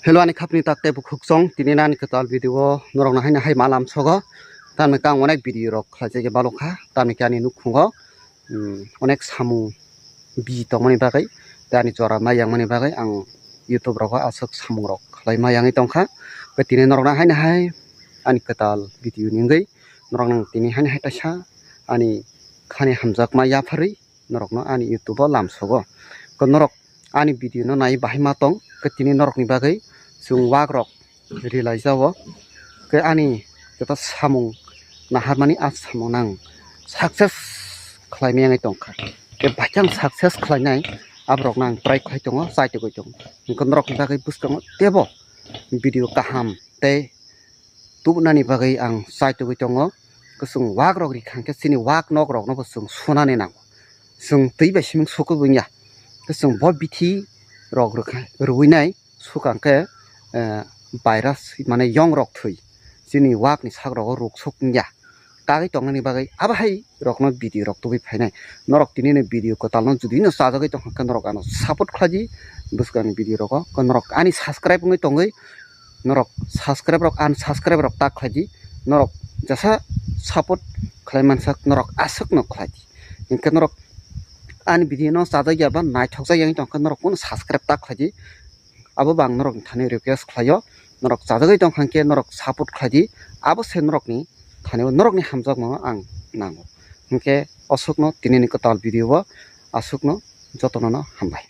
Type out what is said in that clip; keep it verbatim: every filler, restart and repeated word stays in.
Hello, ani khapni tak tei bukhuk song, tini nani kwtal video o norok no haino hai malam sogo. Tamni khe ang onek video rok khlaijak balok kha, tamni khe ani nukhungo, um, onek samung bi tongmani bagwi, tei ani jora ma yangmani bagwi ang YouTube rogo aswk samung rok khlai ma yangwi tongkha. Tei tini norok no haino hai ani kwtal video ni wngwi norok no tini haino hai kaisa ani khani hamjakma yapharwi norokno ani YouTube o lamsogo. Khe norok ani video no nai bahai ma tong, khe tini norokni bagwi chwng wak rok rilai jao. Khe ani joto samung naharmani a samung nang success khlai maya wngwi tongkha. Khe baikhe ang success khlainai aborok no ang try khlai tongo, chai togwi tongo. Hwnkhe norokni bagwi bwskango teibo video kaham tei tubunani bagwi ang chai togwi tongo. Khe chwng wak rok rikha hwnkhe chini wak nok rok no bo chwng sunani nango. Chwng twi bai siming sukubui ya. Khe chwng bo bithi rok rwkha, rwui nai sukang khe, eh, virus mane yong rok thwi chini wak ni sak rogo ruk suk ya. Kagwi tongnani bagwi abo hai rok no video rok tubui phainai. Norok tini ni video kwtal no jodi no chajagwi tongkha khe norok ano support khlaidi bwskang ni video rogo. Khe norok ani subscribe wngwi tongwi norok subscribe rok unsubscribe rok ta khlaidi, norok jesa support khlai mansak norok aswk no khlaidi. Hinkhe norok ani video no chajak ya ba naithok jak ya wngwi tongkha norok unsubscribe ta khlaidi. Abo bo ang norok ni thani request khlaio, norok chajagwi tongkha hinkhe norok support khlaidi, abo se norok ni thani o norok ni hamjakma ang nango. Hinkhe aswk no tini ni kwtal video o aswk no jotono no hambai.